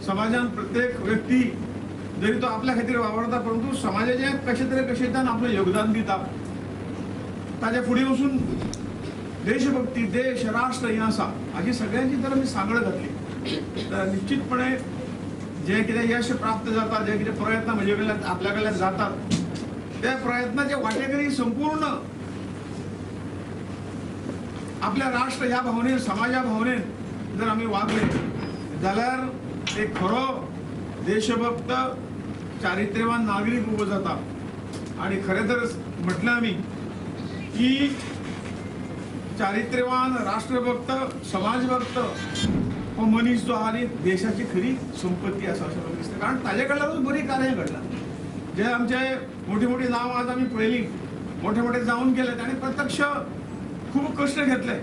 समाजान प्रत्येक व्यक्ती जरी तो आपल्या खातीर वावरता परंतु समाजाचे कशे तरी कशेच्यान आपलें योगदान दिता. ताच्या फुडें वचून देशभक्ती, देश, राष्ट्र हें आसा हाजी सगळ्यांची जर आमी सांगड घातली तर निश्चितपणे जे कितें यश प्राप्त जाता, जे कितें प्रयत्न म्हजे कडल्यान आपल्या कडल्यान जातात त्या प्रयत्नाचे वाटेकरी संपूर्ण आपल्या राष्ट्र ह्या भावनेन, समाजा भावनेन जर आमी वागले जाल्यार एक खरो देशभक्त, चारित्र्यवान नागरीक उबो जाता. आनी खरें तर म्हटलें आमी की चारित्र्यवान, राष्ट्रभक्त, समाजभक्त हो मनीस जो आहा न्ही देशाची खरी संपत्ती आसा अशें म्हाका दिसता. कारण ताजे कडल्यानूच बरीं कार्यां घडलां. जे आमचे मोठी मोठी नांवां आज आमी पळयलीं, मोठे मोठे जावन गेले, ताणें प्रत्यक्ष खूब कश्ट घेतले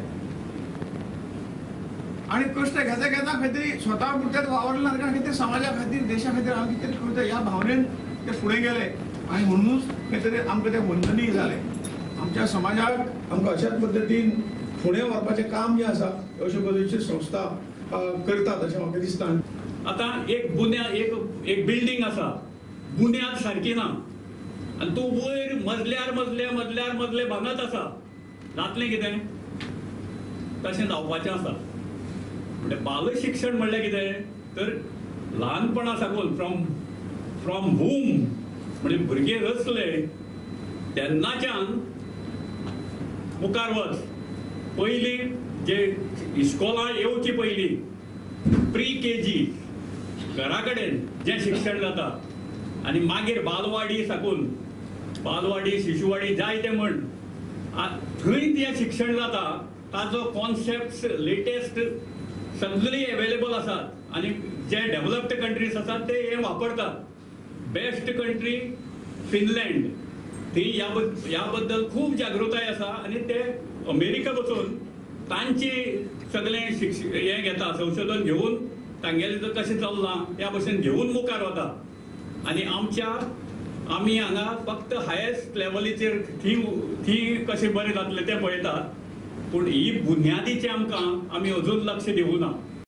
आनी कश्ट घेता घेता खंय तरी स्वता पुरत्यात वावरले ना, कारण कितें समाजा खातीर, देशा खातीर हांव कितें करता ह्या भावनेन ते फुडें गेले आनी म्हणूनच खंय तरी आमकां ते वंदनीय जाले. आमच्या समाजाक आमकां अशाच पद्दतीन फुडें व्हरपाचें काम जें आसा अश्यो पद्दतीच्यो संस्था करतात अशें म्हाका दिसता. आतां एक बुन्याद, एक बिल्डींग आसा, बुन्याद सारकी ना आनी तूं वयर मजल्यार मजले मजल्यार मजले बांदत आसा, जातलें कितें? तशें जावपाचें आसा. म्हणजे बाल शिक्षण म्हणल्यार कितें तर ल्हानपणा साकून फ्रॉम होम म्हणजे भुरगे रचले तेन्नाच्यान मुखार वच. पयलीं जे इस्कोलां येवची पयलीं प्री के जी घरा कडेन जें शिक्षण जाता आनी मागीर बालवाडी साकून, बालवाडी, शिशुवाडी जाय तें म्हण थंय जें शिक्षण जाता ताजो कॉन्सेप्ट लेटेस्ट सगळी अवेलेबल आसात आनी जे डेव्हलप्ड कंट्रीज आसात ते हे वापरतात. बेस्ट कंट्री फिनलँड, थंय ह्या बद्दल खूब जागृताय आसा आनी ते अमेरिका वचून तांची सगळें हें घेता, संशोधन घेवन तांगेलें जर कशें चल्लां त्या भशेन घेवन मुखार वता. आनी आमच्या आमी हांगा फक्त हायेस्ट लेवलीचेर थी कशें बरें जातलें तें पळयतात, पूण ही बुन्यादीचें आमकां आमी अजून लक्ष दिवना.